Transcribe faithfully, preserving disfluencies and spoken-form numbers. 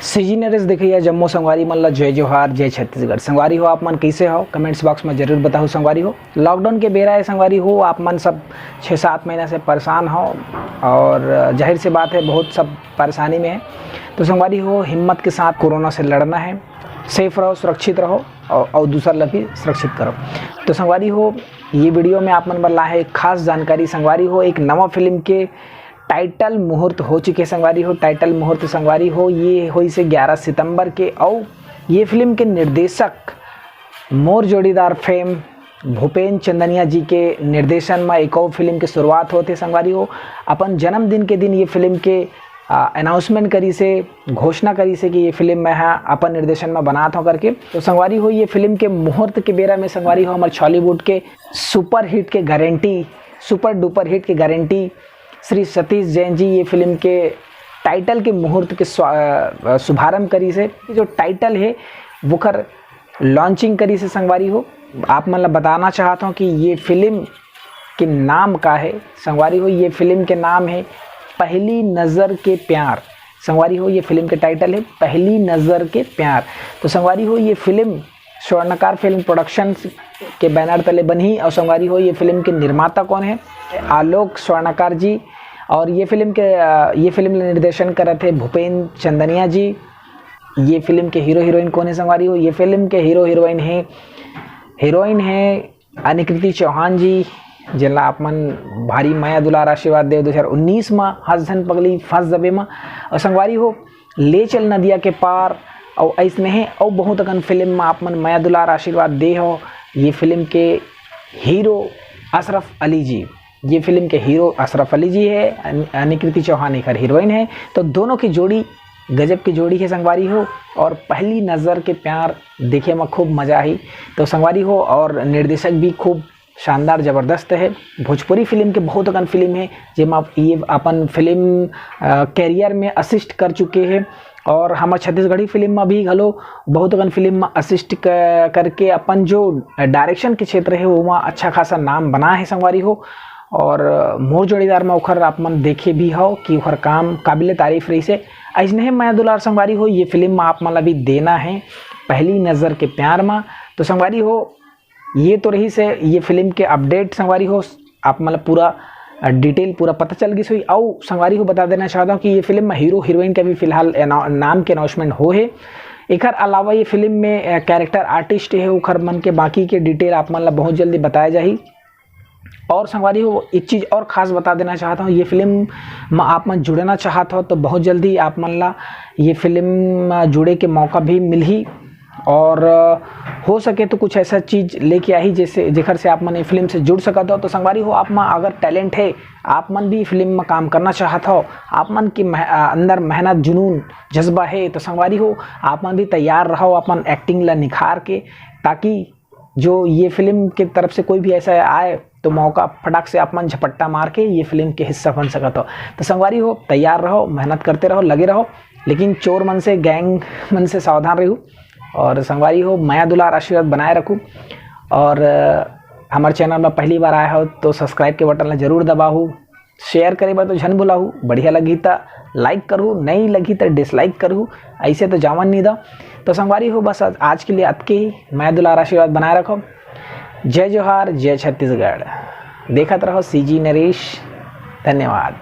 CG Naresh देखइया जम्मो संगवारी मन ला जय जोहार, जय छत्तीसगढ़। संगवारी हो, आप मन कइसे हो? कमेंट्स बॉक्स में जरूर बताओ संगवारी हो। लॉकडाउन के बेरा है संगवारी हो, आप मन सब छः सात महीना से परेशान हो और जाहिर सी बात है बहुत सब परेशानी में है। तो संगवारी हो, हिम्मत के साथ कोरोना से लड़ना है। सेफ रहो, सुरक्षित रहो और, और दूसर ला भी सुरक्षित करो। तो संगवारी हो, ये वीडियो में आप मन बर लाए है एक खास जानकारी संगवारी हो, एक नवा फिल्म के टाइटल मुहूर्त हो चुके संगवारी हो। टाइटल मुहूर्त संगवारी हो, ये होइसे ग्यारह सितंबर के। और ये फिल्म के निर्देशक मोर जोड़ीदार फेम भूपेन चंदनिया जी के निर्देशन में एक और फिल्म के शुरुआत होते संगवारी हो। अपन जन्मदिन के दिन ये फिल्म के अनाउंसमेंट करी से, घोषणा करी से कि ये फिल्म मैं हा अपन निर्देशन में बनात हूँ करके। तो संगवारी हो, ये फिल्म के मुहूर्त के बेरा में संगवारी हो, हमारे छॉलीवुड के सुपरहिट के गारंटी, सुपर डुपर हिट के गारंटी श्री सतीश जैन जी ये फिल्म के टाइटल के मुहूर्त के स्वा-, अ, शुभारंभ करी से। जो टाइटल है वोकर लॉन्चिंग करी से संगवारी हो। आप मन ला बताना चाहत हूँ कि ये फिल्म के नाम का है संगवारी हो। ये फिल्म के नाम है पहली नज़र के प्यार। संगवारी हो, ये फिल्म के टाइटल है पहली नज़र के प्यार। तो संगवारी हो, ये फिल्म स्वर्णकार फिल्म प्रोडक्शंस के बैनर तले बनही। और संगवारी हो, ये फिल्म के निर्माता कौन है? आलोक स्वर्णकार जी। और ये फिल्म के, अ, ये फिल्म निर्देशन करत है भूपेन चंदनिया जी। ये फिल्म के हीरो हीरोइन कौन है संगवारी हो? ये फिल्म के हीरो हीरोइन है, हीरोइन है अनिकृति चौहान जी, जेला आप मन भारी मया दुलार आशीर्वाद देव दो हज़ार उन्नीस मा हंस झन पगली फंस जबे मा। और संगवारी हो, ले चल नदिया के पार, और ऐसने है और बहुत अकन फिल्म में आप मन मया दुलार आशीर्वाद दे हो। ये फिल्म के हीरो अशरफ अली जी, ये फिल्म के हीरो अशरफ अली जी है, अन-, अनिकृति चौहान एकर हीरोइन है। तो दोनों की जोड़ी गजब की जोड़ी है संगवारी हो। और पहली नज़र के प्यार देखे में खूब मज़ा आई। तो संगवारी हो, और निर्देशक भी खूब शानदार जबरदस्त है। भोजपुरी फिल्म के बहुत अकन फिल्म है जेमा ये अपन फिल्म अ, कैरियर में असिस्ट कर चुके हैं। और हमर छत्तीसगढ़ी फिल्म में भी घलो बहुत अकन फिल्म में असिस्ट क-, करके अपन जो डायरेक्शन के क्षेत्र है ओमा अच्छा खासा नाम बना है संगवारी हो। और मोर जोड़ीदार में ओखर आप मन देखे भी हो कि ओखर काम काबिल तारीफ रही से। ऐसने है मया दुलार संगवारी हो, ये फिल्म में आप मन ला भी देना है पहली नज़र के प्यार में। तो संगवारी हो, ये तो रही से ये फिल्म के अपडेट संगवारी हो। आप मन ला पूरा डिटेल पूरा पता चल गिस होई। अउ संगवारी हो, बता देना चाहता हूँ कि ये फिल्म में हीरो हीरोइन के भी फिलहाल अना-, नाम के अनाउंसमेंट हो है। एकर अलावा ये फिल्म में अ, कैरेक्टर आर्टिस्ट है, ओखर मन के बाकी के डिटेल आप मन ला बहुत जल्दी बताया जाही। और संगवारी हो, एक चीज़ और खास बता देना चाहता हूँ, ये फिल्म में आप मन जुड़ना चाहत हो तो बहुत जल्दी आप मन ला ये फिल्म में जुड़े के मौका भी मिलही। और अ, हो सके तो कुछ ऐसा चीज़ लेके आही जैसे जेखर से आप मन ये फिल्म से जुड़ सकत हो। तो संगवारी हो, आप में अगर टैलेंट है, आप मन भी फिल्म में काम करना चाहत हो, आप मन के मह-, अ, अंदर मेहनत, जुनून, जज्बा है, तो संगवारी हो, आप मन भी तैयार रहो अपन एक्टिंग ला निखार के, ताकि जो ये फिल्म के तरफ से कोई भी ऐसा आए तो मौका फटाक से आप मन झपट्टा मार के ये फिल्म के हिस्सा बन सकत हो। तो संगवारी हो, तैयार रहो, मेहनत करते रहो, लगे रहो, लेकिन चोर मन से, गैंग मन से सावधान रहू। और संगवारी हो, मया दुलार आशीर्वाद बनाए रखू। और अ, हमारे चैनल में पहली बार आए हो तो सब्सक्राइब के बटन ला जरूर दबाहू, शेयर करे बर तो झन भुलाहू, बढ़िया लगही त लाइक करहू, नहीं लगही त डिसलाइक करहू, ऐसे तो जावन नहीं दो। तो संगवारी हो, बस आज, आज के लिए अतके ही। मया दुलार आशीर्वाद बनाए रखो। जय जोहार, जय छत्तीसगढ़। देखत रहो सीजी नरेश। धन्यवाद।